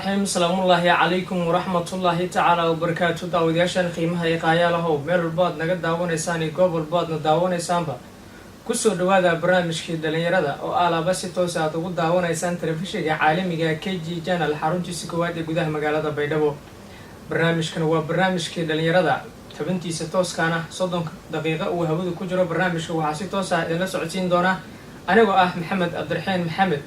Raxiim. Asalaamullaahi calaykum waraxmatullaahi tacaala wabarakaatu. Daawadayaashan qiimaha iyo qaayaalahow, meel walbo aad naga daawanaysaan iyo goob walbo aadna daawanaysaanba, kusoo dhawaada barnaamijkii dhalinyarada oo alaaba si toos aad ugu daawanaysaan telefishinka caalamiga KG Channel, xaruntiisa koowaad ee gudaha magaalada Baydhabo. Barnaamijkan waa barnaamijkii dhalinyarada, tabintiisa tooskaana 30 daqiiqo uu hawada ku jiro. Barnaamijka waxaa si toos ah idinla socodsiin doona anigoo ah Maxamed Cabdiraxiin Maxamed.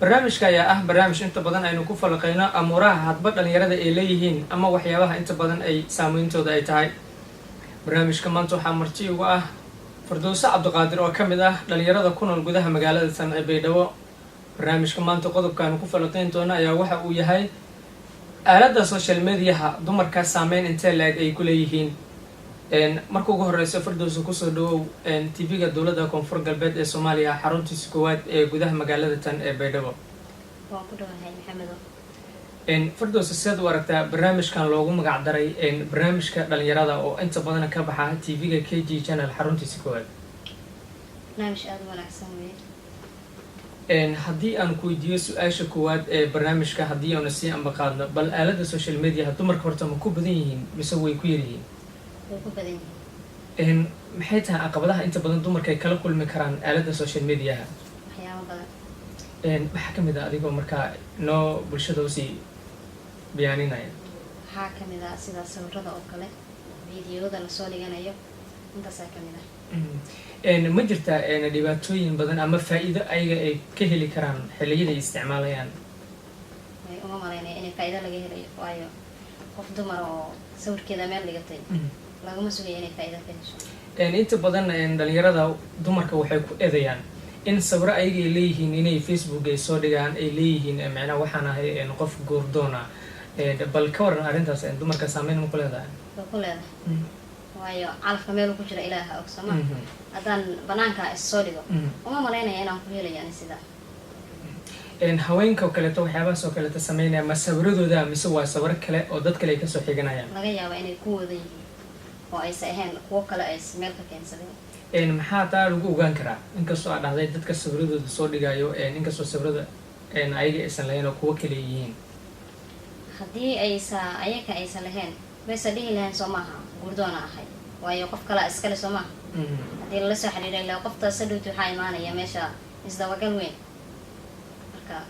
Barnaamijka ayaa ah barnaamij inta badan aynu ku falaqayno amuuraha hadba dhalinyarada ay leeyihiin ama waxyaabaha inta badan ay saameyntooda ay tahay. Barnaamijka maanta waxaa marti uga ah Fardowse Cabdiqaadir oo ka mid ah dhalinyarada ku nool gudaha magaalada tan ee Baydhabo. Barnaamijka maanta qodobkaanu ku falaqayn doono ayaa waxa uu yahay aaladda social mediaha dumarka saameyn intee la-eg ay ku leeyihiin. Marka ugu horeysa, Fardowse, kusoo dhawow TV-ga dowladda Koonfur Galbeed ee Soomaaliya, xaruntiisa koowaad ee gudaha magaalada tan ee Baydhabo. Waan ku dhawahay, Maxamedo. Fardowse, sidaad u aragtaa barnaamijkan loogu magac daray barnaamijka dhalinyarada oo inta badan ka baxa TV-ga KG Channel xaruntiisa koowaad? Barnaamij aada u wanaagsan weye. Haddii aan ku weydiiyo su-aasha koowaad ee barnaamijka, haddii aanu sii ambaqaadno, bal aaladda social mediaha dumarka horta ma ku badan yihiin mise way ku yaryihiin? Way ku badan yihiin. Maxay tahay caqabadaha inta badan dumarka ay kala kulmi karaan aaladda social mediaha? Waxyaabo badan. Maxaa kamid ah, adigoo markaa noo bulshada usii bayaaninaya? Waxaa kamid ah sida sawirada oo kale, videoda lasoo dhiganayo, intaasaa kamid ah. Ma jirtaa dhibaatooyin badan ama faa-iido ayaga ay ka heli karaan xilliyada ay isticmaalayaan? Way uma malaynaya inay faa-iido laga helayo, waayo qof dumar oo sawirkeeda meel dhigatay lagama sugayo inay faa-iido ka hesho. Inta badan dhalinyarada dumarka waxay ku eedayaan in sawiro ayaga ay leeyihiin inay Facebook ay soo dhigaan, ay leeyihiin macnaha waxaan ahay qof guurdoona. Bal ka waran arrintaas, dumarka saameyn ma ku leedahay? Way ku leedahay, waayo calafka meel ku jira Ilaaha og, sooma? Haddaan banaanka is soo dhigo, uma malaynaya inaan ku helayo ani sidaa. Haweenka oo kaleeto waxyaabahaas oo kaleeto sameynaya, ma sawiradooda mise waa sawiro kale oo dad kale ay kasoo xiganayaan? Laga yaaba inay ku wada yihiin oo aysa ahayn kuwo kale ay meel ka keensadeen. Maxaa taa lagu ogaan karaa, inkastoo aad dhahday dadka sawiradooda soo dhigayo, inkastoo sawirada ayaga aysan lahayn oo kuwo kale yihiin? Haddii aysa ayaka aysan lahayn, maysa dhihi lahayn, soo maaha, guurdoona ahay, waayo qof kalaa iskale, soo maaha? Haddii lala soo xiriiray ilaa qoftaas hadhowti, waxaa imaanaya meesha isdabagal weyn. Marka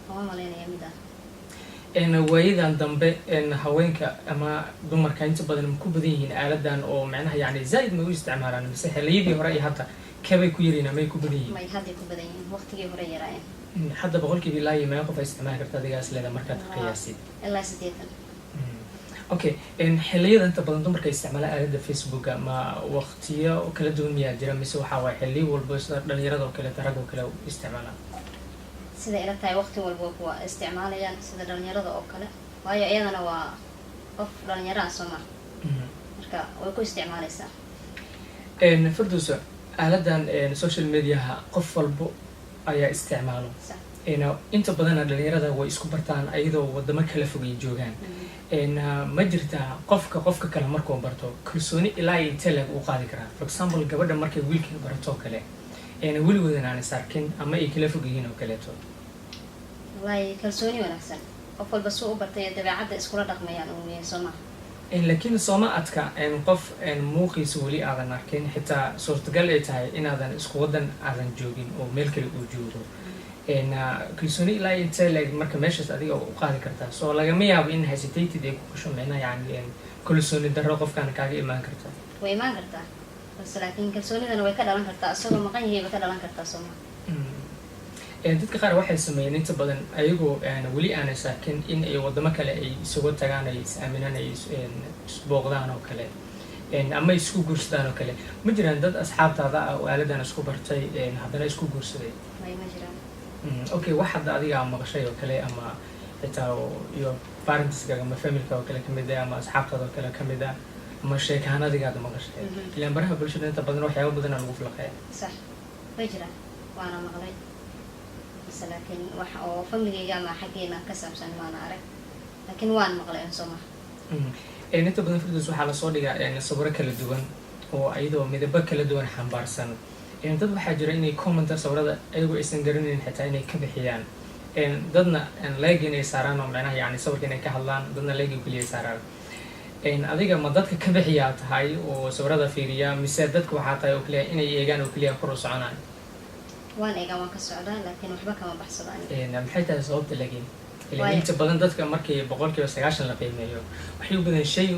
uma malaynaya mid ah. Waayadan dambe haweenka ama dumarka inta badan ma ku badan yihiin aaladan oo macnaha yani zaaid ma u isticmaalaan, mise xilliyadii hore iyo hadda kebay ku yaryihin ama ay ku badan yihiin? May, hadday ku badan yihiin, waqtigii hore yaraayeen. Hadda boqolkiiba ilaa iyo meeqa qof ay isticmaali karta adigaas leeda markaad qiyaasid? Ilaa 80. Okay, xilliyada inta badan dumarka isticmaala aalada Facebooka, ma waqtiyo kala duwan miyaa jira, mise waxaa waay xilliyo walba sida dhalinyarada oo kaleeto, rag oo kale isticmaalaan? Sida ila tahay, waqti walba kuwa isticmaalayaan sida dhalinyarada oo kale, waayo iyadana waa qof dhalinyaraha, soo maa? Marka way ku isticmaalaysaa. Firdowsa, aaladan social mediaha qof walbo ayaa isticmaalo. Inta badana dhalinyarada way isku bartaan ayadoo wadamo kala fogay joogaan. Ma jirtaa qofka qofka kale markuu barto kalsooni ilaa iyo intee leeg uu qaadi karaa? For example, gabadha markay wiilka barato oo kale, weligoodan aan is arkin ama ay kala fog yihiin oo kaleeto. Wallaahi, kalsooni wanaagsan qof walba suu u bartay iyo dabeecadda iskula dhaqmayaan uu yahay, soo maha? Laakiin sooma adka qof muuqiisa weli aadan arkin, xitaa suurtagal ay tahay inaadan isku waddan aadan joogin oo meel kale uu joogo, kalsooni ilaa intee leeg marka meeshaas adiga u qaadi kartaa? Soo lagama yaabo in hesitated ay ku gasho, micnaha yani kalsooni darro qofkaan kaaga imaan karta? Way imaan kartaa, balse laakiin kalsoonidana way ka dhalan kartaa, isagoo maqan yahay bay ka dhalan kartaa, soo maha? Dadka qaar waxay sameeyeen inta badan ayagoo weli aanay saakin in ay wadamo kale ay isugu tagaan, ay is aaminaan, ay isbooqdaan oo kale, ama isku guursadaan oo kale. Ma jiraan dad asxaabtaada ah oo aaladan isku bartay, haddana isku guursaday? May, ma jiraan. Okay, wax hadda adiga maqashay oo kale, ama xitaa iyo parentskaaga ama familka oo kale kamid ah, ama asxaabtaada oo kale kamid ah, ama sheekahaan adigaad maqashay? Ilaan baraha bulshada inta badan waxyaaba badana lagu falaqeeya. Sax, way jiraan, waana maqlay, base laakiin wax oo familigayga ama xaggeena ka saabsan maana arag, laakiin waan maqlay un, soo maha? Inta badan, Firdaws, waxaa lasoo dhigaa sawiro kala duwan oo iyadoo midabo kala duwan xambaarsan. Dad waxaa jira inay commenta sawirada ayagoo aysan garanayn xitaa inay ka bixiyaan. Dadna like inay saaraan oo macnaha yani sawirka inay ka hadlaan, dadna like keliya saaraan. Adiga ma dadka ka bixiyaa tahay oo sawirada fiiriya, mise dadka waxaa tahay oo keliya inay eegaan oo keliya kor u soconaan? Waan eegaa, waan ka socdaa, laakiin waxba kama baxsado aniga. Maxay tahay sababta laakiin? Ileen Waayo. Inta badan dadka markii 90% la qiimeeyo, waxay u badan shay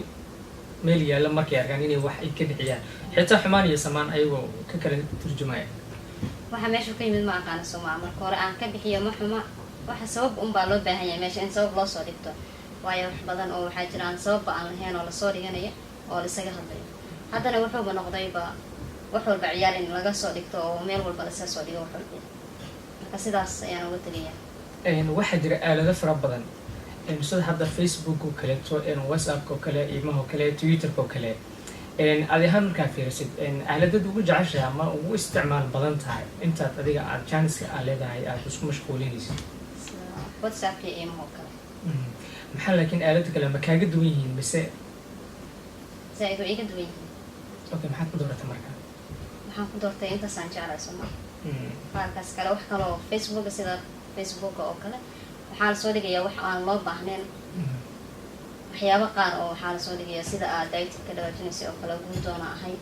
meel yaalla markay arkaan inay wax ay ka bixiyaan, xitaa xumaan iyo samaan ayagoo ka kala turjumaya. Waxa meesha ka yimid ma aqaana soomaa. Marka hore aan ka bixiyo ma xuma, waxa sabab unbaa loo baahan yahay meesha in sabab loo soo dhigto, waayo wax badan oo waxaa jira aan sababba aan lahayn oo lasoo dhiganayo oo laisaga hadlayo. Haddana wuxuuba noqdayba wax walba ciyaar in laga soo dhigto oo meel walba lasaga soo dhigo wax walba. Marka sidaas ayaan uga tegaya. Waxaa jira aalado fara badan, sida hadda Facebook oo kaleeto, WhatsApp oo kale, imoha oo kale, Twitterka oo kale. Adi ahaan markaa fiirisid, aaladad ugu jeceshahay ama ugu isticmaal badan tahay intaad adiga aad janiska aad leedahay aad isku mashquulinaysid? Sida WhatsApp iyo imoha oo kale. Maxaa laakiin aalada kale ma kaaga duwan yihiin mise? Zaa-id way iga duwan yihiin. Okay, maxaad ku dooratay marka? Waxaan ku doortay intaasaan jeclahay sooma. Qaarkaas kale wax kaloo Facebooka, sida Facebooka oo kale, waxaa lasoo dhigayaa wax aan loo baahnayn. Waxyaabo qaar oo waxaa lasoo dhigayaa sida aad daytid ka dhawaajinaysa oo kale, guurdoona ahay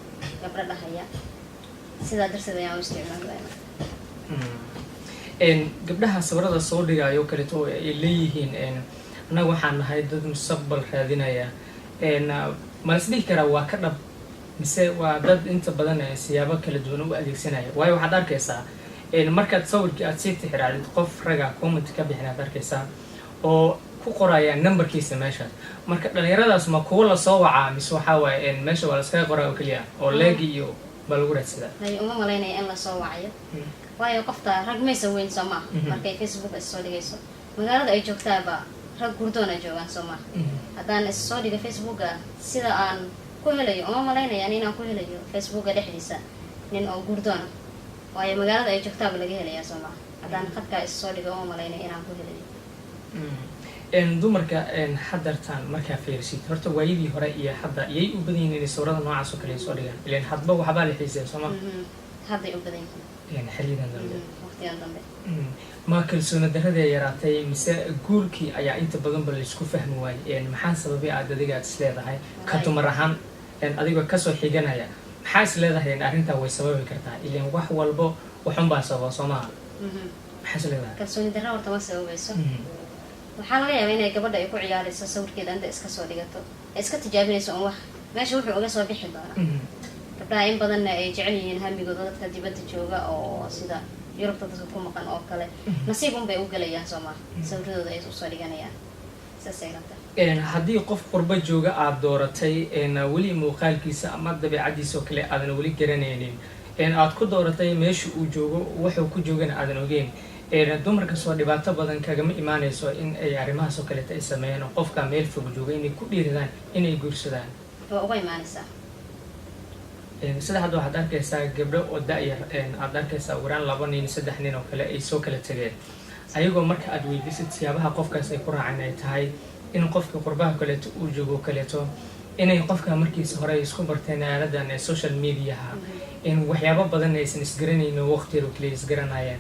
gabdho dhahaya. Sidaa darteed ayaan u isticmaali waaya. Gabdhaha sawirada soo dhigayo kaleeto oo ay leeyihiin annaga waxaan nahay dad mustaqbal raadinaya, ma la is dhihi karaa waa ka dhab, mise waa dad inta badan siyaabo kala duwan u adeegsanaya? Waayo waxaad arkaysaa markaad sawirkii aad sii tixraacdid, qof raga comment ka bixin aad arkaysaa oo ku qoraya numberkiisa meeshaas. Marka dhalinyaradaas ma kuwa lasoo wacaa, mise waxaa waaye meesha waa laskaga qoraa oo keliya oo like iyo baa lagu raadsadaa? Hay, uma malaynaya in lasoo wacayo, waayo qofta rag maysa weyn soo maaha. Markay Facebook is soo dhigayso, magaalada ay joogtaaba rag gurdoon ay joogaan soo maaha. Haddaan is soo dhigo Facebooka, sida aan ku helayo uma malaynayaan inaan ku helayo Facebooka dhexdiisa nin oo gurdoona, waayo magaalada ay joogtaaba laga helayaa soo maaha. Haddaan khadkaa is soo dhigo, uma malaynaya inaan ku helayo. Dumarka hadartaan markaa fiirisid, horta waayadii hore iyo hadda iyay u badan yihiin inay sawirada noocaas oo kale ay soo dhigaan? Ileen hadba waxbaa la xiiseeya sooma? Hadday u badan yihiin. Xilligan dambe. Waqtigan dambe. Ma kalsooni darradii yaraatay, mise guurkii ayaa inta badanba laisku fahmi waayey? Maxaa sababay aad adiga aad is leedahay ka dumar ahaan, adigoo kasoo xiganaya, maxaa is leedahay arrintaa way sababi kartaa? Ileen wax walbo waxunbaa sababa soo maha? Maxaa is leedahay? Kalsooni darra horta ma sababayso. Waxaa laga yaabaa inay gabadha ay ku ciyaarayso sawirkeeda inta iska soo dhigato, ay iska tijaabinayso un wax meesha wuxuu uga soo bixi doonaa. Gabdhaha in badanna ay jecel yihiin hamigooda dadka dibadda jooga oo sida Yurubta dadka ku maqan oo kale, nasiib un bay u gelayaan soo maha, sawiradooda ay usoo dhiganayaan. Saas ay la tahay. Haddii qof qurbo jooga aada dooratay, weli muuqaalkiisa ama dabeecadiisa oo kale aadan weli garanaynin, aad ku dooratay meesha uu joogo, wuxuu ku joogana aadan ogeyn, dumarka soo dhibaato badan kagama imaanayso in ay arrimahaas oo kaleeta ay sameeyaan oo qofka meel fog jooga inay ku dhiiradaan inay guursadaan? Waa uga imaanaysaa. Sida hadda waxaad arkaysaa gabdho oo da-yar, aad arkaysaa ugu yaraan laba nin, saddex nin oo kale ay soo kala tegeen, ayagoo marka aad weydiisid siyaabaha qofkaas ay ku raaceen ay tahay in qofka qurbaha kaleeto uu joogo kaleeto, inay qofka markiisa hore ay isku barteen aaladan ee social mediaha, in waxyaabo badan aysan isgaranaynin oo waqti yar oo kaliya isgaranayeen.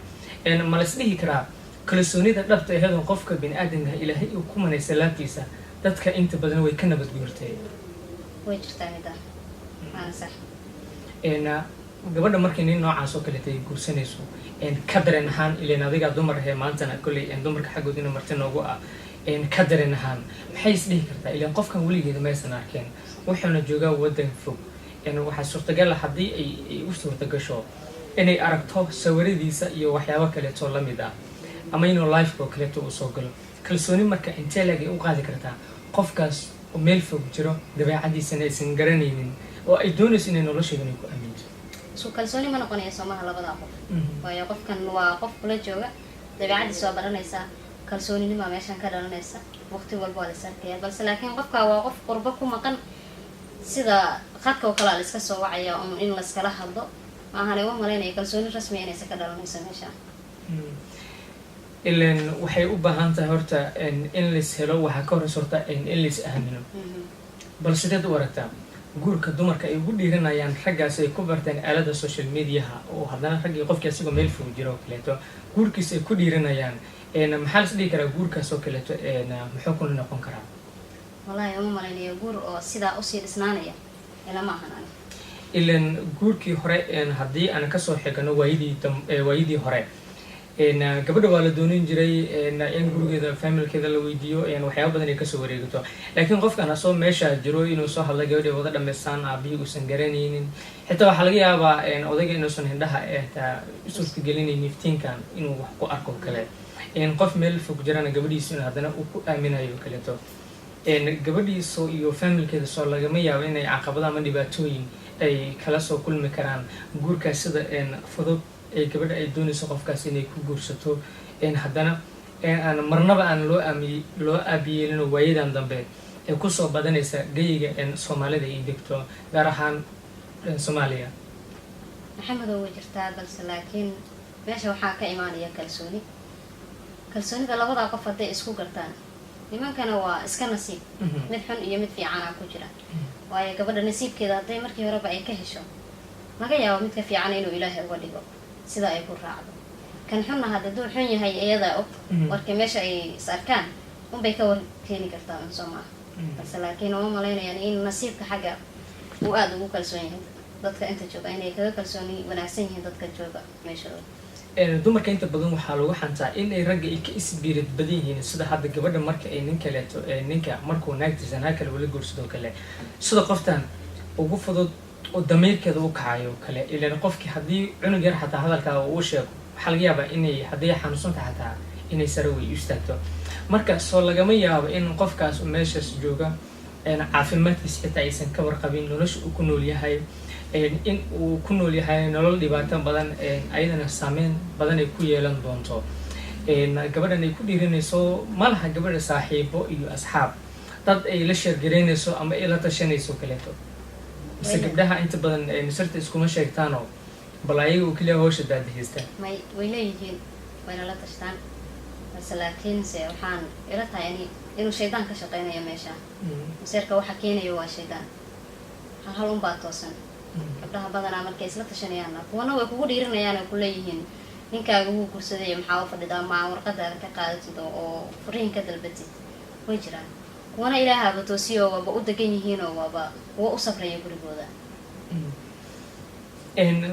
Ma la is dhihi karaa kalsoonida dhabta aheedoo qofka bini aadamka Ilaahay uu ku manaysa laabtiisa dadka inta badan way ka nabad guurtay? Way jirtaa middaa, waana sax. Gabadha markay nin noocaas oo kaleeta ay guursanayso, ka dareen ahaan, ileen adigaa dumar ahee maantana kolley dumarka xaggoodina marti noogu ah, ka dareen ahaan maxay is dhihi kartaa? Ileen qofkan weligeeda maysan arkeen, wuxuuna joogaa waddan fog. Waxaa suurtagal ah haddii ay u suurtagasho inay aragto sawiradiisa iyo waxyaabo kaleeto la mid ah, ama inuu liveka oo kaleeto uu soo galo. Kalsooni marka intee leeg ay u qaadi kartaa qofkaas oo meel fog jiro, dabeecadiisana aysan garanaynin, oo ay doonayso inay nolosheedan ay ku aaminto? Isku kalsooni ma noqonaya soomaha labada qof, waayo qofkan waa qof kula jooga, dabeecadiisa waa baranaysaa, kalsooninimaa meeshan ka dhalanaysa, waqti walba waa la is arkaya. Balse laakiin qofka waa qof qurbo ku maqan, sida khadka oo kale a la iska soo wacaya un in layskala hadlo maahane, uma malaynaya kalsooni rasmiya inaysan ka dhalanayso meesha. Ilan waxay u baahan tahay horta in lais helo, waxaa ka horeysa horta in lais aamino. Bal sideed u aragtaa guurka dumarka ay ugu dhiiranayaan raggaas ay ku barteen aalada social mediaha, oo haddana raggii qofkii asigoo meel fog jiro oo kaleeto guurkiisa ay ku dhiiranayaan? Maxaa las dhihi karaa guurkaas oo kaleeto muxuu ku noqon karaa? Wallaahi uma malaynayo guur oo sidaa usii dhisnaanaya, ilama ahan ani. Ilan guurkii hore, haddii aan kasoo xigano waayadii hore, gabadha waa la doonin jiray in gurigeeda familkeeda la weydiiyo, waxyaaba badan ay kasoo wareegato. Laakiin qofkan asoo meesha jiro inuu soo hadla, gabadha wada dhamaystaan, aabihii uusan garanaynin, xitaa waxaa laga yaabaa odayga inuusan hindhaha taa suurtagelinaynin iftiinkan inuu wax ku arko kale, qof meel fog jirana gabadhiisu in haddana uu ku aaminayo kaleeto gabadhiisa iyo familkeeda. Soo lagama yaabo inay caqabado ama dhibaatooyin ay kala soo kulmi karaan guurkaas sida fudud ay gabadha ay doonayso qofkaas inay ku guursato, haddana aan marnaba aan loo aabiyeelino waayadan dambe ee kusoo badanaysa geyiga Soomaalida ay degto, gaar ahaan Soomaaliya? Maxamedow, way jirtaa, balse laakiin meesha waxaa ka imaanaya kalsooni. Kalsoonida labadaa qof hadday isku gartaan, nimankana waa iska nasiib, mid xun iyo mid fiicanaa ku jira. Waayo, gabadha nasiibkeeda hadday markii horeba ay ka hesho, laga yaabo midka fiican inuu Ilaahay uga dhigo sida ay ku raacdo. Kan xunna hadduu xun yahay, iyadaa og. Marka meesha ay is arkaan unbay ka war keeni kartaa un, soo maaha? Balse laakiin uma malaynayaan in nasiibka xagga uu aada ugu kalsoon yahay dadka inta jooga, inay kaga kalsooni wanaagsan yihiin dadka jooga meeshooda. Dumarka inta badan waxaa lagu xantaa in ay ragga ay ka isbiirad badan yihiin. Sida hadda gabadha marka ay nin kaleeto, ninka markuu naagtiisa naag kale wala guursado kale, sida qoftan ugu fudud oo damiirkeeda u kacayo kale. Ilan qofkii haddii cunug yar xataa hadalkaa uu sheego, waxaa laga yaabaa inay hadday xanuunsan tahay xataa inay sare wey u istaagto. Marka soo lagama yaabo in qofkaas meeshaas jooga caafimaadkiisa xitaa aysan ka warqabin, nolosha uu ku nool yahay, in uu ku nool yahay nolol dhibaato badan, ayadana saameyn badan ay ku yeelan doonto gabadhan ay ku dhiirinayso? Ma laha gabadha saaxiibo iyo asxaab, dad ay la share gareynayso ama ay la tashanayso kaleeto? Mise gabdhaha inta badan sirta iskuma sheegtaanoo bal ayaga uu keliya hawsha daadihaysta? May, way leeyihiin, wayna la tashtaan, balse laakiinse waxaan ila tahay ani inuu shaydaan ka shaqeynayo meesha. Maseerka waxa keenayo waa shaydaan. Hal hal unbaa toosan. Gabdhaha badanaa markay isla tashanayaanna, kuwana way kugu dhiirinayaan oo kuleeyihiin ninkaaga wuu guursaday, maxaa u fadhidaa, maa warqadaada ka qaadatid oo furiin ka dalbatid? Way jiraan kuwana Ilaahaba toosiyo, waaba u degan yihiinoo waaba kuwa u safraya gurigooda.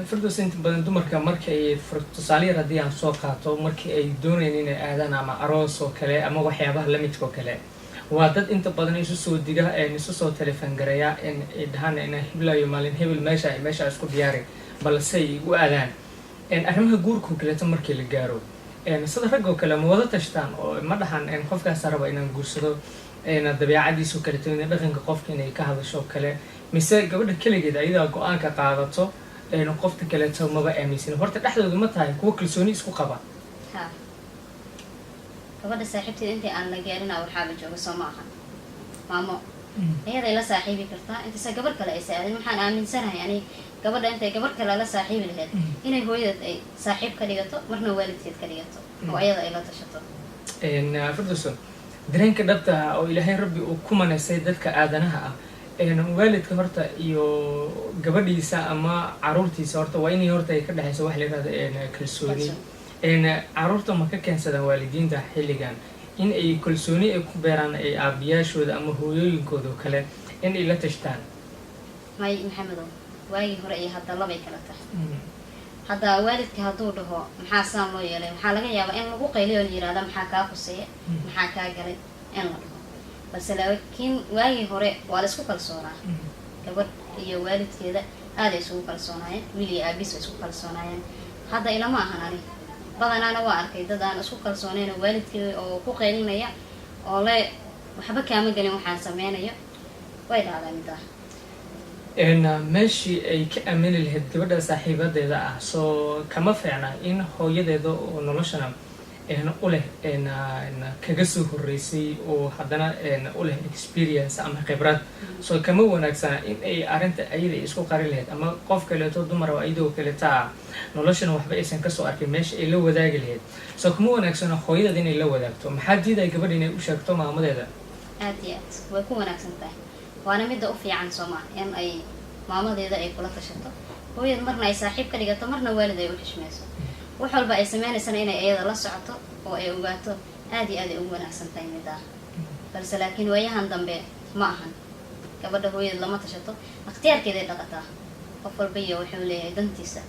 Firdaws, inta badan dumarka marka ay, tusaale yar haddii aan soo qaato, markii ay doonayaan inay aadaan ama aroos oo kale ama waxyaabaha lamidka oo kale, waa dad inta badan isu soo diga, isu soo telefon gareeya, in ay dhahaan ina hiblaayo maalin hebel meesha meesha isku diyaari, balse ay u aadaan arrimaha guurka oo kaleeto. Markii la gaaro, sida rag oo kale ma wada tashtaan oo ma dhahan qofkaasa raba inaan guursado, dabeecadiisa oo kaleeto, in dhaqanka qofka inay ka hadasho oo kale, mise gabadha keligeed ayadaa go-aanka qaadato, qofta kaleeto maba aaminsan? Horta dhexdooda ma tahay kuwo kalsooni isku qaba? Ha, gabadha saaxiibteed intii aan la gaarina waxaaba jooga, soo ma aha, maamo iyaday la saaxiibi kartaa intaysa gabar kale aysa aadin. Waxaan aaminsanahay ani gabadha intay gabar kale la saaxiibi lahayd inay hooyadeed ay saaxiib ka dhigato, marna waalidkeed ka dhigato oo ayada ay la tashato. Firdowso, dareenka dhabta ah oo Ilaahay Rabbi uu ku manaysay dadka aadanaha ah, waalidka horta iyo gabadhiisa ama caruurtiisa, horta waa inay horta ay ka dhexayso wax la yihahdo kalsooni. Caruurta ma ka keensadaan waalidiinta xilligan in ay kalsooni ay ku beeraan ay aabiyaashooda ama hooyooyinkooda oo kale in ay la tashtaan? May, Maxamedow, waagii hore iyo hadda labay kala tahay. Hadda waalidka hadduu dhaho maxaa saan loo yeelay, waxaa laga yaabaa in lagu qayliyo, la yihahda maxaa kaa khuseeya, maxaa kaa galay in la dhaho. Balse laakiin waagii hore waa la isku kalsoonaa. Gabadh iyo waalidkeeda aaday isugu kalsoonaayeen, wiil iyo aabiis way isku kalsoonaayeen. Hadda ilama ahan ani. Badanaana waa arkay dad aan isku kalsoonayn oo waalidkii oo ku qaylinaya oo le waxba kaama gelin waxaan sameynayo. Way dhacdaa middaa. Meeshii ay ka aamini lahayd gabadha saaxiibadeeda ah, soo kama fiicna in hooyadeeda oo noloshana u leh kaga soo horreysay oo haddana u leh experience ama khibrad, soo kama wanaagsana in ay arrinta ayada isku qari lahayd, ama qof kaleeto dumar oo ayadoo kaleeta ah noloshana waxba aysan kasoo arkin meesha ay la wadaagi lahayd, soo kama wanaagsana hooyadeeda inay la wadaagto? Maxaa diidaya gabadha inay u sheegto maamadeeda? Aad iyo aad way ku wanaagsan tahay, waana midda u fiican, sooma, in ay maamadeeda ay kula tashato, hooyad marna ay saaxiib ka dhigato, marna waalid ay u xishmeyso. Wax walba ay sameynaysana inay iyada la socoto oo ay ogaato aad iyo aad ay ugu wanaagsan tahay middaa. Balse laakiin waayahan dambe ma ahan, gabadha hooyada lama tashato, ikhtiyaarkeeday dhaqataa. Qof walba iyo wuxuu leeyahay dantiisa.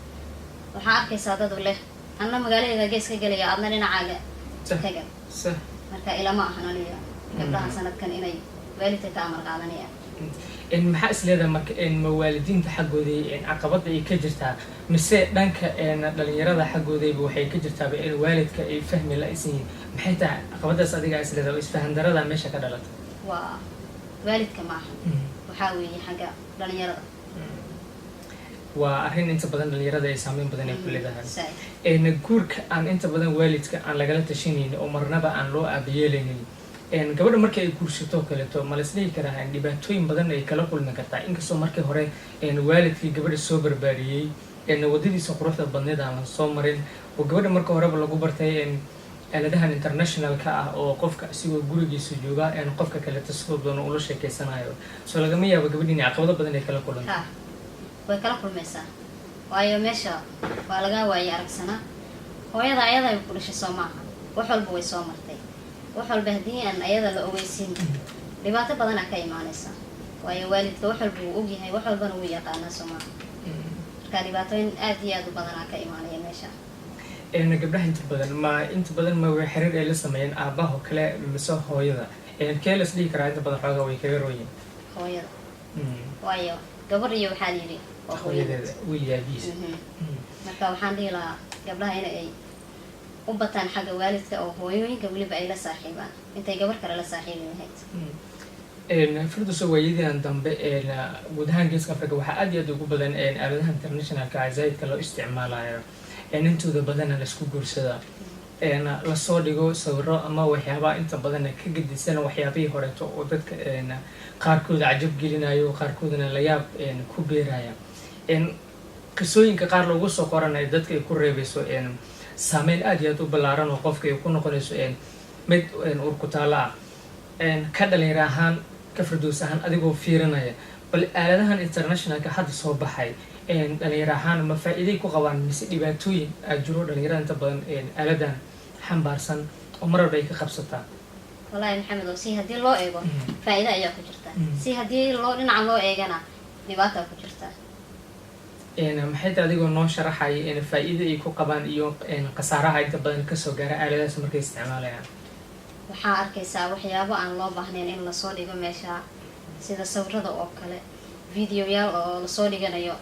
Waxaa arkaysaa dadu leh, anna magaaladeeda gees ka gelaya, adna dhinacaaga taga. Marka ilama ahan aniga gabdhaha sanadkan inay waalidka ka amar qaadanayaan. Maxaa is leedahay marka? Ma waalidiinta xaggooday caqabadda ay ka jirtaa, mise dhanka dhalinyarada xaggoodayba waxay ka jirtaaba in waalidka ay fahmi la-isan yihiin? Maxay tahay caqabadaas adigaa is leedahay oo isfahan darada meesha ka dhalata? Waa waalidka ma aha, waxaa weeye xagga dhalinyarada. Waa arrin inta badan dhalinyarada ay saameyn badan ay ku leedahay. Guurka aan inta badan waalidka aan lagala tashanaynin oo marnaba aan loo aabayeelaynin, gabadha markii ay guursato kaleeto, ma la isdhihi karaa dhibaatooyin badan ay kala kulmi kartaa, inkastoo markii hore waalidkii gabadha soo barbaariyey waddadiisa quruxda badneed aan la soo marin, oo gabadha marka horeba lagu bartay aaladahan internationalka ah, oo qofka isigoo gurigiisa jooga qofka kaleeto sidoo doona ula sheekeysanayo? Soo lagama yaabo gabadhi inay caqabado badan ay kala kulanto? Ha, way kala kulmaysaa, waayo meesha waa laga waayay aragsanaa. Hooyada ayaday ku dhashay, soo maaha? Wax walba way soo martay. Wax walba haddii aan ayada la ogeysiin, dhibaato badanaa ka imaanaysa, waayo waalidka wax walba wuu ogyahay, wax walbana wuu yaqaanaa, soo maaha? Marka dhibaatooyin aad iyo aad u badanaa ka imaanaya meesha. Gabdhaha inta badan ma way xiriir ay la sameeyeen aabbaha oo kale mise hooyada? Kee la is dhihi karaa inta badan xoogaa way kaga rooyin? Hooyada, waayo gabar iyo waxaa la yidhi waa hooyadeeda, wiil iyo aabihiisa. Marka waxaan dhihi lahaa gabdhaha in ay u bataan xagga waalidka, oo hooyooyinka weliba ay la saaxiibaan intay gabar kale la saaxiibi lahayd. Firdowso, waayadihan dambe guud ahaan Geeska Africa waxaa aad iyo aad ugu badan aaladaha internationalka ah zaidka loo isticmaalayo, intooda badana laisku guursada, lasoo dhigo sawiro ama waxyaabaha inta badan ka gedisan waxyaabihii horeeto, oo dadka qaarkooda cajab gelinayo, qaarkoodana layaab ku beeraya, qisooyinka qaar lagu soo qoranayo dadka ay ku reebeyso saameyn aad iyo aad u ballaaran, oo qofka ay ku noqonayso mid urkutaalo ah. Ka dhalinyaro ahaan, ka Firdows ahaan, adigoo fiirinaya bal aaladahan internationalka hadda soo baxay, dhalinyaro ahaan ma faa'iiday ku qabaan, mise dhibaatooyin aad jiro dhalinyarada inta badan aaladan xambaarsan oo mar walba ay ka qabsataa? Wallaahi Maxamed, oo si haddii loo eego faa'iido ayaa ku jirta, si haddii loo dhinaca loo eegana dhibaataa ku jirta. Maxay tahay, adigoo noo sharaxaya faa'iida ay ku qabaan iyo khasaaraha inta badan kasoo gaara aaladahaas markay isticmaalayaan? Waxaa arkaysaa waxyaabo aan loo baahnayn in lasoo dhigo meesha, sida sawirada oo kale, videoyaal oo lasoo dhiganayo,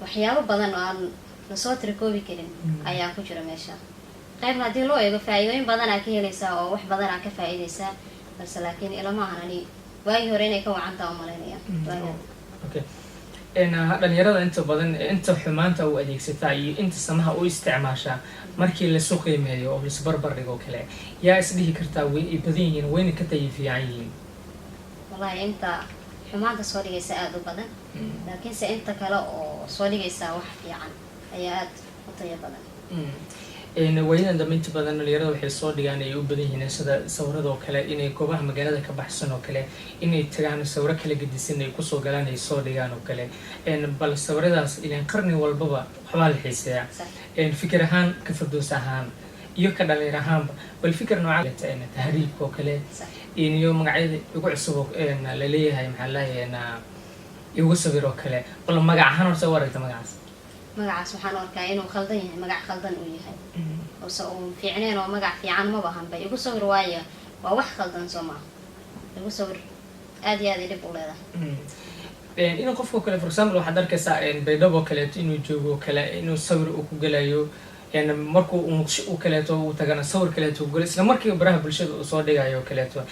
waxyaabo badan oo aan lasoo tirikoobi karin ayaa ku jira meesha. Qaybna haddii loo eego faa'iidooyin badanaa ka helaysaa oo wax badanaa ka faa'iidaysaa, balse laakiin ilama ahan ani waagii hore inay ka wacantaa umalaynaya waagi. Okay, dhalinyarada inta badan inta xumaanta u adeegsataa iyo inta samaha u isticmaashaa, markii lasu qiimeeyo oo laisbarbar dhigo kale, yaa isdhihi kartaa way ay badan yihiin, wayna ka tayi fiican yihiin? Wallahi inta xumaanta soo dhigaysa aada u badan, laakiinse inta kale oo soo dhigaysa wax fiican ayaa aada u tayo badan. Waayadan dambe inta badan dhalinyarada waxay soo dhigaan ay u badan yihiin sida sawirada oo kale, inay goobaha magaalada ka baxsan oo kale inay tagaan, sawiro kala gedisan ay kusoo galaan, ay soo dhigaan oo kale. Bal sawiradaas ilaan qarni walbaba waxbaa la xiiseeyaa. Fikir ahaan, ka Firdows ahaan iyo ka dhalinyar ahaanba, bal fikir nooca tahriibka oo kale iyo magacyada igu cusub oo laleeyahay, maxaa laleeyahay, igu sawir oo kale, bal magac ahaan horta u aragta magacaas? Magacaas waxaan u arkaa inuu khaldan yahay, magac khaldan uu yahay ose uu fiicneen, oo magac fiican maba ahanba igu sawir, waayo waa wax khaldan, soo maaha? Igu sawir aad iyo aad ay dhib u leedahay. In qofka kale, for example, waxaad arkaysaa Baydhabo kaleeto inuu joogo kale, inuu sawir uu ku gelayo, markuu Muqdisho u kaleeto uu tagana sawir kaleeto ku gelo, isla markiiba baraha bulshada uu soo dhigayo kaleeto.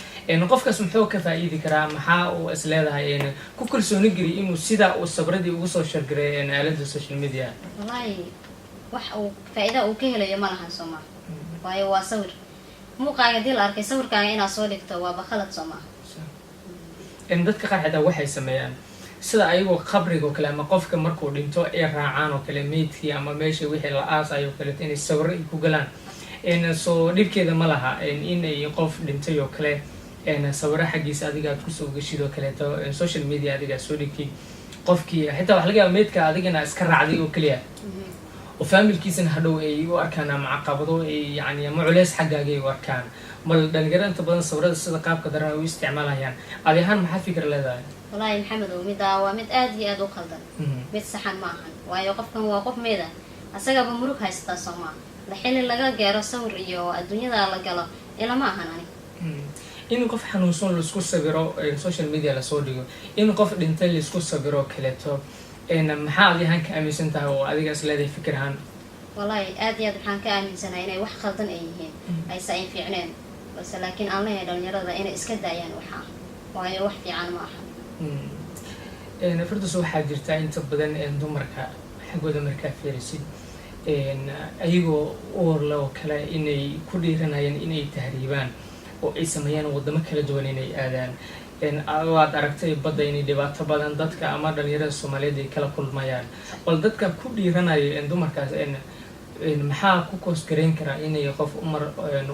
Qofkaas muxuu ka faa'iidi karaa? Maxaa uu is leedahay ku kalsooni geliy inuu sidaa uu sawiradii ugu soo shargaray aalada social media? Wallaahi wax uu faa-iida uu ka helayo ma lahan, soo maa? Waayo waa sawir muuqaaga hadii la arkay, sawirkaaga inaad soo dhigto waaba khalad, soo maaha? Dadka qaar xitaa waxay sameeyaan sida ayagoo qabriga oo kale ama qofka markuu dhinto ay raacaan oo kale meydkii ama meesha wixii la aasayo oo kaleeto inay sawiro ay ku galaan. Soo dhibkeeda ma laha in ay qof dhintay oo kale sawiro xaggiisa adiga aad kusoo geshid oo kaleeto social media, adiga aad soo dhigtid, qofkii xitaa waxa laga yaaba meydka adigana iska raacday oo keliya? Oo faamilkiisana hadhow ay u arkaan ama caqabado ay yani ama culeys xaggaaga ay u arkaan. Bal dhalinyarada inta badan sawirada sida qaabka daran ay u isticmaalayaan, adi ahaan maxaa fikir leedahay? Wallaahi Maxamedow, middaa waa mid aada iyo aada u qaldan. Mid saxan ma ahan, waayo qofkan waa qof meeda, asagaba murug haysataa, soo maa la xili laga gaaro sawir iyo adduunyada la galo ilama ahan ani. In qof xanuunsan laisku sawiro, social media lasoo dhigo, in qof dhintay laisku sawiro kaleeto, maxaa adi ahaan ka aaminsan tahay oo adiga is leedahay fikir ahaan? Wallaahi aada iyo aad waxaan ka aaminsanahay inay wax khaldan ay yihiin, ayse ay fiicneen, balse laakiin aan leeyahay dhalinyarada inay iska daayaan waxaa, waayo wax fiican ma aha. Firdaus, waxaa jirta inta badan dumarka xaggooda markaa fiirisid, ayagoo uurle oo kale inay ku dhiiranayaan inay tahriibaan oo ay sameeyaan waddamo kala duwan inay aadaan. Waad aragtay badda inay dhibaato badan dadka ama dhalinyarada Soomaaliyeed ay kala kulmayaan. Bal dadka ku dhiiranaya dumarkaas, maxaa ku koosgareyn karaa inay qof umar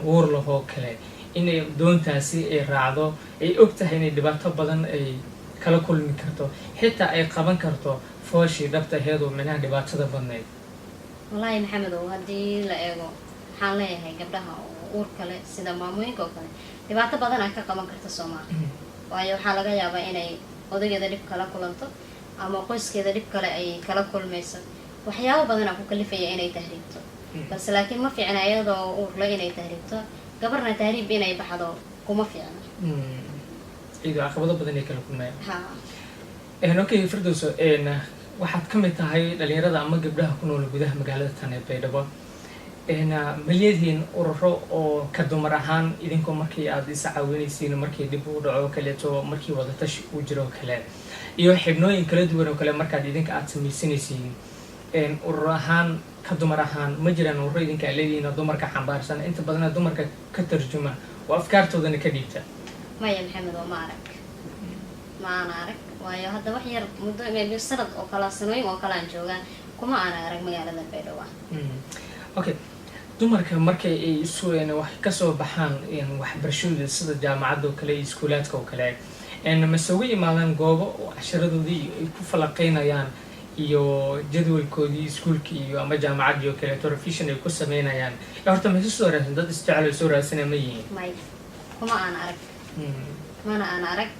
uur lahoo kale inay doontaasi ay raacdo, ay og tahay inay dhibaato badan ay kala kulmi karto, xitaa ay qaban karto fooshii dhabta aheedu minaha dhibaatada badnayd? Wallaahi Maxamedow, haddii la eego, waxaan leeyahay gabdhaha oo uur kale sida maamooyinka oo kale dhibaato badan ay ka qaban karta, soomaa? Waayo waxaa laga yaabaa inay odageeda dhib kala kulanto ama qoyskeeda dhib kale ay kala kulmayso. Waxyaabo badanaa ku kalifaya inay tahriibto, balse laakiin ma fiicna iyadoo uurle inay tahriibto. Gabarna tahriib inay baxdo kuma fiicna. Iyadoo caqabado badan ay kala kulmayaan. Ha. Okay, Firdowso, waxaad ka mid tahay dhalinyarada ama gabdhaha ku nool gudaha magaalada tan ee Baydhabo. Ma leedihiin ururo oo ka dumar ahaan idinkoo markii aad isa caawinaysiin markii dhib u dhaco kaleeto, markii wadatashi uu jiro oo kale, iyo xibnooyin kala duwan oo kale markaad idinka aad samaysanaysiin, urur ahaan ka dumar ahaan ma jiraan ururo idinka aad leedihiin oo dumarka xambaarsan, inta badana dumarka ka tarjuma oo afkaartoodana ka dhiibta? Maya Maxamed, oo ma arag, ma aan arag, waayo hadda wax yar muddo maybe sanad oo kala sanooyin oo kale aan joogaa, kuma aan arag magaalada Baydhabo. Okay, dumarka markay ay isu wax kasoo baxaan waxbarashadooda sida jaamacadda oo kale iyo iskuulaadka oo kale, mase uga imaadaan goobo oo casharadoodii ay ku falaqeynayaan iyo jadwalkoodii iskuulka iyo ama jaamacaddii oo kaleeto revision ay ku sameynayaan? Horta mase soo raadsan dad isjecel oo soo raadsana ma yihiin? May, kuma aan arag, mana aan arag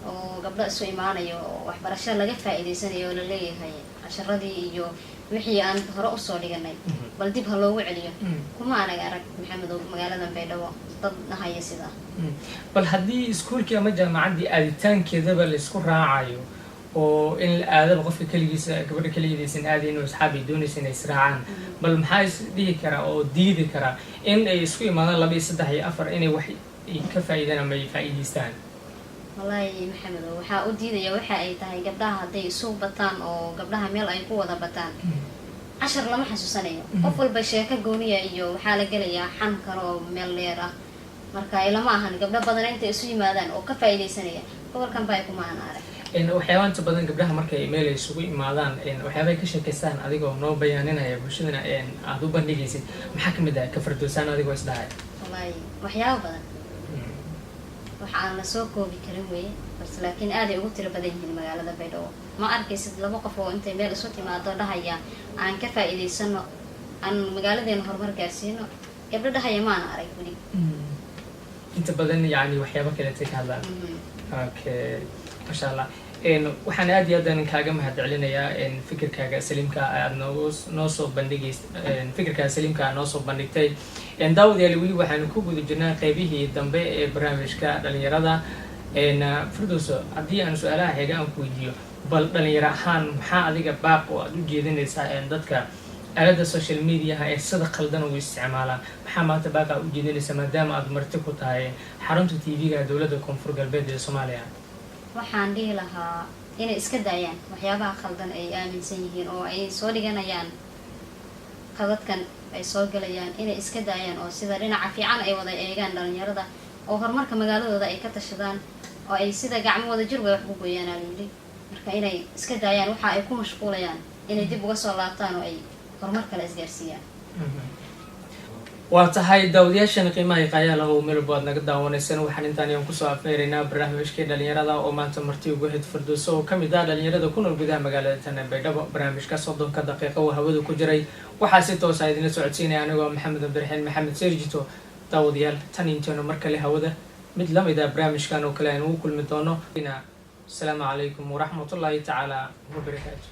oo gabdho isu imaanayo oo waxbarasho laga faa'iidaysanayo oo laleeyahay casharadii iyo wixii aan hore usoo dhiganay bal dib ha loogu celiyo. Kuma anag arag, Maxamedow, magaaladan Baydhabo dad dhahaya sidaa. Bal haddii iskuulkii ama jaamacaddii aaditaankeedaba laysku raacayo oo in la aadaba qofka keligiisa, gabadha keligeedaysan aadayn oo asxaab ay doonaysa inay israacaan, bal maxaa is dhihi karaa oo diidi karaa in ay isku imaadaan laba iyo saddex iyo afar inay wax ay ka faa'iidaan ama ay faa'iidaystaan? Wallaahi Maxamedow, waxaa u diidaya waxa ay tahay gabdhaha hadday isu bataan oo gabdhaha meel ay ku wada bataan, cashar lama xasuusanayo. Qof walba sheeko gooniya iyo waxaa la gelayaa xan kale oo meel dheer ah. Marka ilama ahan gabdho badan intay isu yimaadaan oo ka faa'iidaysanaya gobolkan baa kuma aan arag. Waxyaabaha inta badan gabdhaha markay meel ay isugu imaadaan, waxyaabahay ka sheekaystaan adigoo noo bayaaninaya, bulshadana aada u bandhigaysid, maxaa kamid ah ka Fardoosaan adigoo isdhahay? Wallaahi waxyaabo badan, waxa aan la soo koobi karin weeye, balse laakiin aaday ugu tiro badan yihiin magaalada Baydhabo. Ma arkaysid laba qof oo intay meel isu timaado dhahaya aan ka faa'iidaysano, aan magaaladeena horumar gaarsiino. Gabdho dhahaya maana arag weli. Inta badan yani waxyaabo kaleetay ka hadlaan. Okay, masha Allah. Waxaan aad iyo aad kaaga mahad celinayaa fikirkaaga saliimka aad noogu noo soo bandhigays, fikirkaaga saliimka aad noo soo bandhigtay. Daawadayaal, weli waxaanu ku guda jirnaa qeybihii dambe ee barnaamijka dhalinyarada. Firdowso, haddii aan su-aalaha xiga aan ku weydiiyo, bal dhalinyaro ahaan maxaa adiga baaq oo aad u jeedinaysaa dadka aalada social mediaha ee sida qaldan ugu isticmaalaan? Maxaa maanta baaqa u jeedinaysaa maadaama aad marti ku tahay xarunta TV-ga dowladda Koonfur Galbeed ee Soomaaliya? Waxaan dhihi lahaa inay iska daayaan waxyaabaha khaldan ay aaminsan yihiin oo ay soo dhiganayaan, qadadkan ay soo galayaan inay iska daayaan, oo sida dhinaca fiican ay wada eegaan dhalinyarada, oo horumarka magaaladooda ay ka tashadaan, oo ay sida gacmo wada jir way wax ku gooyaan aa layidhi. Marka inay iska daayaan waxa ay ku mashquulayaan, inay dib uga soo laabtaan oo ay horumar kale isgaarsiiyaan. Waa tahay, daawadayaashan qiimaha iqaayaalaha oo meel walba aad naga daawanaysaan, waxaan intaan ayaan kusoo afmeeraynaa barnaamijkii dhalinyarada oo maanta marti ugu ahayd Firdowso oo kamid ah dhalinyarada ku nool gudaha magaalada tana Baydhabo. Barnaamijka 30-ka daqiiqo oo hawada ku jiray waxaa si toosa idinla socodsiinaya anigoo Maxamed Cabdiraxiin Maxamed Serjito. Daawadayaal, tan intaynu mar kale hawada mid lamid ah barnaamijkan oo kale aynu ugu kulmi doono, asalaamu calaykum waraxmatullaahi tacaala wabarakaatu.